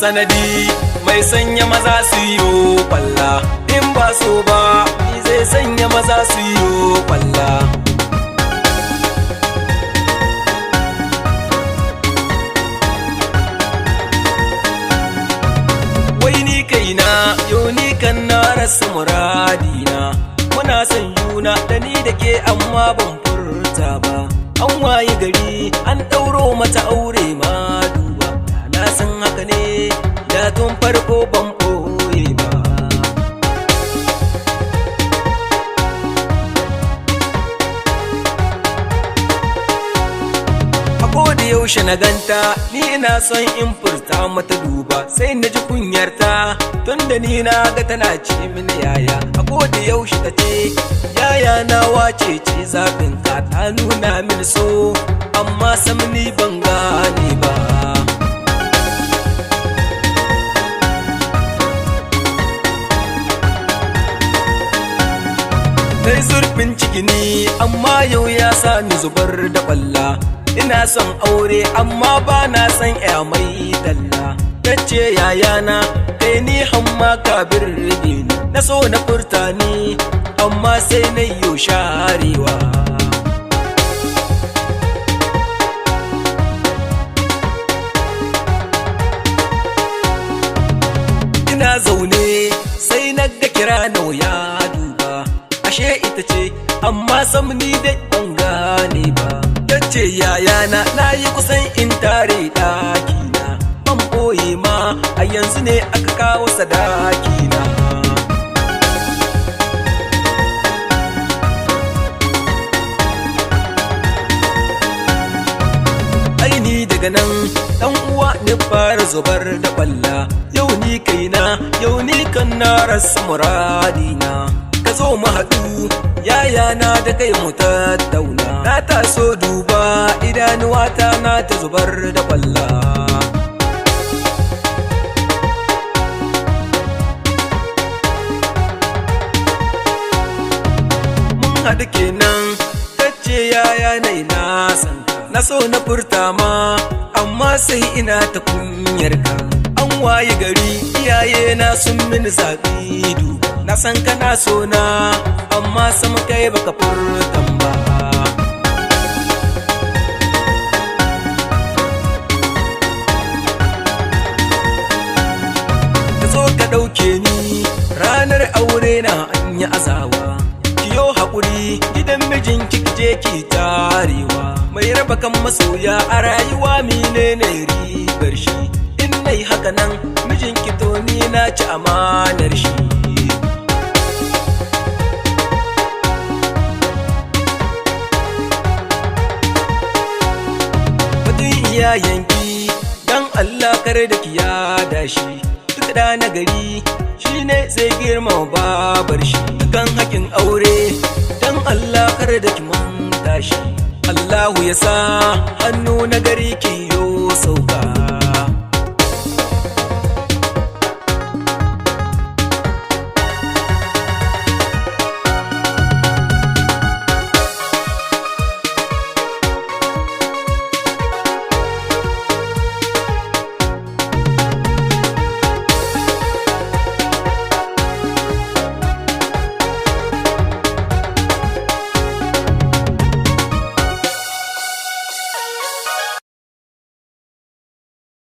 Sanadi mai sanya maza su yi kwalla, in ba so ba ni zai sanya maza su yi kwalla. Wai ni kaina yau ni kan na rasa muradina, muna son juna da ni da ke amma ban furta ba. An waye gari an ɗauro mata aure ma duba, na san haka ne da tun farko ban ɓoye ba. A koda yaushe na ganta ni ina son in furta mata duba, sai na ji kunyarta tunda ni na ga tana ce mini yaya. A koda yaushe ta ce yaya na wace ce zaɓin ka, ta nuna mini so amma sam ni ban gane ba. Nai zurfin ciki ni amma yau ya sa ni zubar da kwalla. Ina son aure amma ba na son ya mai talla. Ta ce yayana kai ni hamma ka birge ni, na so na furta ni amma sai na yo sharewa. Ina zaune sai na ga kira nau ya duba, ashe ita ce amma sam ni dai ban gane ba. Ta ce yayana na yi kusan in tare ɗakina, ban ɓoye ma a yanzu ne aka kawo sadakina. Aini daga nan dan uwa ni fara zubar da kwalla, yau ni kaina yau ni kan na rasa muradina. Ka zo mu haɗu yayana da kai mu tattauna, na taso duba idanuwata na ta zubar da kwalla. Mun haɗu kenan ta ce yaya na ina san ka, na so na furta ma amma sai ina ta kunyar ka. An waye gari iyaye na sun mini zaɓi duba, na san kana so na amma sam kai baka furtan ba. Ka zo ka ɗauke ni ranar aure na an yi azawa, kiyo haƙuri gidan mijinki ki je ki tarewa. Mai raba kan masoya a rayuwa menene ribar shi, in nai haka nan mijinki to ni na ci amanar shi. Batun iyayenki dan Allah kar da ki yada shi, duk da na gari shine zai girma babar shi. Dukan hakin aure dan Allah kar da ki manta shi, Allahu ya sa hannu na gari ki yo sauka.